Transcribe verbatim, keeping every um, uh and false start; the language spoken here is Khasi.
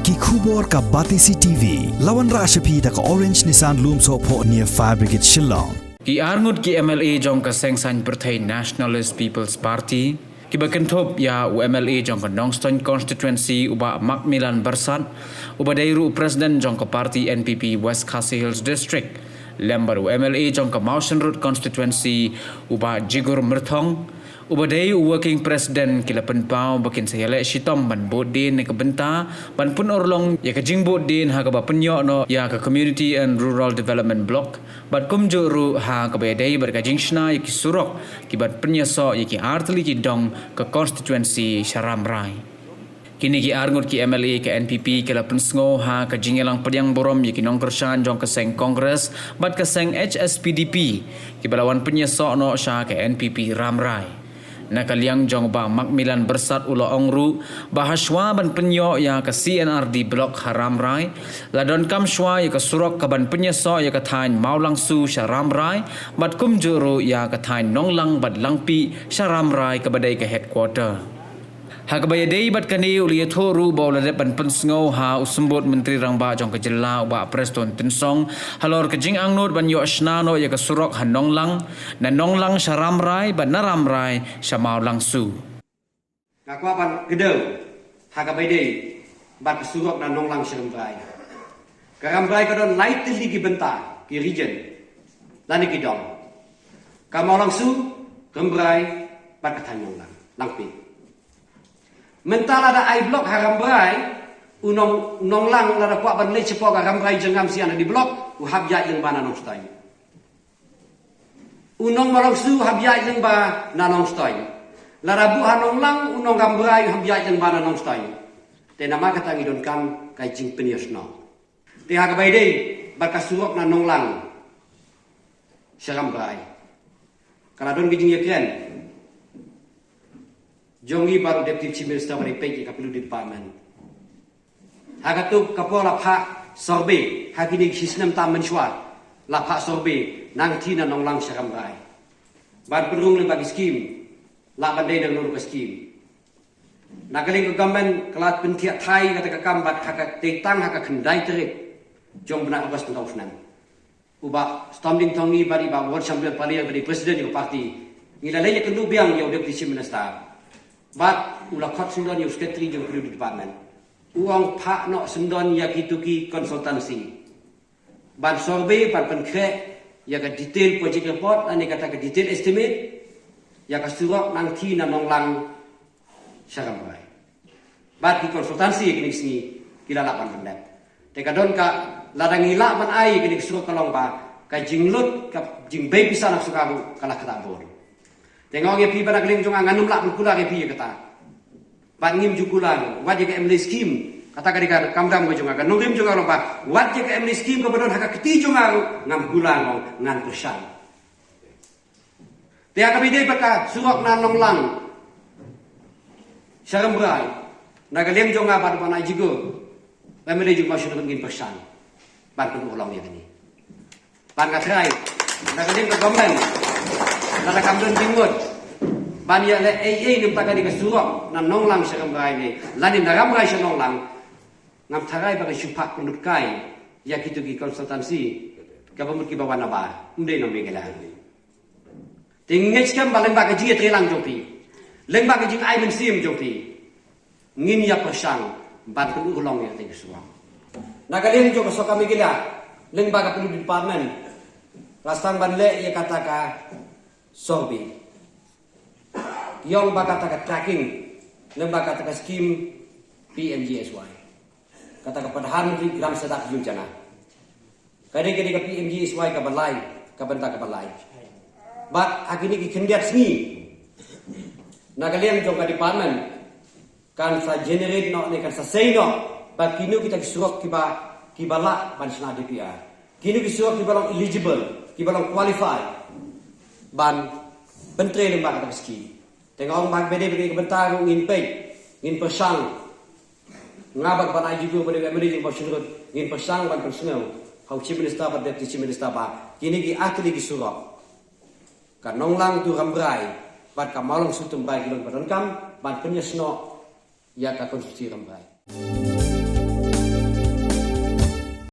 Ki khubor ka Batesi TV la wanrah sha phi da ka Orange Nissan Lumsohphoh near Fire Brigade Shillong. Ki arngut ki M L A jong ka seng saiñ pyrthei Nationalist People's Party, kiba kynthup ïa u M L A jong ka Nongstoiñ Constituency u Bah Macmillan Byrsat, uba dei ruh u President jong ka party N P P West Khasi Hills District, lem bad u M L A jong ka Mawshynrut Constituency u Bah Jigur Myrthong, uba dei u Working President, ki la pynpaw ba kin sa ïaleh shitom ban bud dien na ka bynta ban pynurlong ïa ka jingbud dien ha kaba pynïoh noh ïa ka Community and Rural Development Block, bad kumjuh ruh ha kaba ïadei bad ka jingshna ïa ki surok kiban pynïasoh ïa ki artylli ki dong ka constituency sha Rambrai. Kine ki arngut ki M L A ka N P P ki la pynsngew ha ka jingïalang pdiang burom ïa ki nongkyrshan jong ka seng Congress bad ka seng H S P D P, kiba la wan pynïasoh noh sha ka N P P Rambrai. Na ka liang jong u Bah Macmillan Byrsat u la ong ruh ba hashwa ban pynïoh ïa ka C and R D Block ha Rambrai, la donkam shwa ïa ka surok kaban pynïasoh ïa ka thaiñ Mawlangsu sha Rambrai, bad kumjuh ruh ïa ka thaiñ Nonglang bad Langpih sha Rambrai kaba dei ka headquarter. Ha kaba ïadei bad kane u la ïathuh ruh ba u la dep ban pynsngew ha u Symbud Myntri Rangbah jong ka jylla u Bah Prestone Tynsong halor ka jingangnud ban ïoh shna noh ïa ka surok ha Nonglang, na Nonglang sha Rambrai bad na Rambrai sha Mawlangsu. Nga kwah ban kdew ha kaba ïadei bad ka surok na Nonglang sha Rambrai. Ka Rambrai ka don lai tylli ki bynta, ki region, lane ki dong. Ka Mawlangsu, Rambrai, bad ka thaiñ Nonglang, Langpih. Mynta lada ai block ha Rambrai, u Nong, Nonglang lada kwah ban leit shapoh ka Rambrai jong nga, sha na D Block, u hap ïaid lyngba na Nongstoiñ. U Nong Mawlangsu u hap ïaid lyngba na Nongstoiñ. Lada buh ha Nonglang, u Nong Rambrai u hap ïaid lyngba na Nongstoiñ. Te namar kata ngi donkam ka jingpynïasnoh. Te ha kaba ïadei bad ka surok na Nonglang sha Rambrai, ka la don ka jingïakren jong ngi bad u Deputy Chief Minister ba dei peit ïa ka P W D Department. Ha katto ka por la phah survey, ha kine ki snem tam mynshuwa la phah survey nangta na Nonglang sha Rambrai ban pynrung lyngba ki skim, lah ban dei na ka skim. Na ka liang ka government ka la pynthiah thai kata ka kam bad ha ka, te tang ha ka khyndai tarik jong u bnai August mynta u snem, u Bah Stom Ding Thong, ngi bad i Bah Ward Shamliar Paliar ba dei president ïa ka party, ngi la leit ïakynduh biang ïa u Deputy Chief Minister bad u la khot syndon ïa u secretary jong ka P W D Department. U ong phah noh syndon ïa kito ki consultancy ban survey, ban pynkhreh ïa ka detail project report lane kata ka detail estimate ïa ka surok nangta na Nonglang sha Rambrai. Bad ki consultancy kine ki sngi ki la lah ban pyndep. Te ka don ka, lada ngi lah ban ai kine ki surok, ka long ba ka jinglut, ka jingbei pisa na ka sorkar ruh ka la ktah bun. Te nga ong ïa phi ba na ka liang jong nga, ngan ym lah ban kular ïa phi ïa kata. Bad ngim ju kular, wat ïa ka M L A scheme, kata ka dei ka kamram ka jong nga, ka nongrim jong nga long ba wat ïa ka M L A scheme kaba don ha ka kti jong nga ruh ngam kular, ngan pyrshang. Te ha kaba ïadei bad ka surok na Nonglang sha Rambrai, na ka liang jong nga bad u Bah Naijigo, M L A jong ka Mawshynrut, ngin pyrshang ban pynurlong ïa kane. Bad nga trai, na ka liang ka government, lada kam don jingmut ban ïaleh ei ei na ka bynta kane ka surok na Nonglang sha Rambrai ne lane na Rambrai sha Nonglang, ngam tharai ba ngan shu phah pynlut kai ïa kito ki consultancy kaba mut kiba wan nabar, ym dei na Meghalaya. Te ngeit skhem ba lyngba ka jingïatreilang jong phi, lyngba ka jingai mynsiem jong phi, ngin ïa pyrshang ban pynurlong ïa kane ka surok. Na ka liang jong ka sorkar Meghalaya, lyngba ka P W D Department, la sdang ban leh ïa kata ka survey, ïa ong ba kata ka tracking lyngba kata ka scheme P M G S Y, kata ka Pradhan Mantri Gram Sadak Yojana. Ka dei, ka dei ka P M G S Y kaba lai, ka bynta kaba lai. Bad ha kine ki khyndiat sngi, na ka liang jong ka department, kan sa generate noh ne kan sa sei noh ba kino kita ki surok kiba, kiba lah ban shna D P R, kino ki surok kiba long eligible, kiba long qualify ban pyntrei lyngba kata ka scheme. Te nga ong ba ha kaba ïadei bad kane ka bynta ruh ngin peit, ngin pyrshang. Nga bad u Bah Naijigo ba dei u M L A jong ka Mawshynrut, ngin pyrshang ban pynsngew ha u Chief Minister bad Deputy Chief Minister ba kine ki artylli ki surok, ka Nonglang to Rambrai bad ka Mawlangsu to Rambrai, ki long ba donkam ban pynïasnoh ïa ka constituency Rambrai.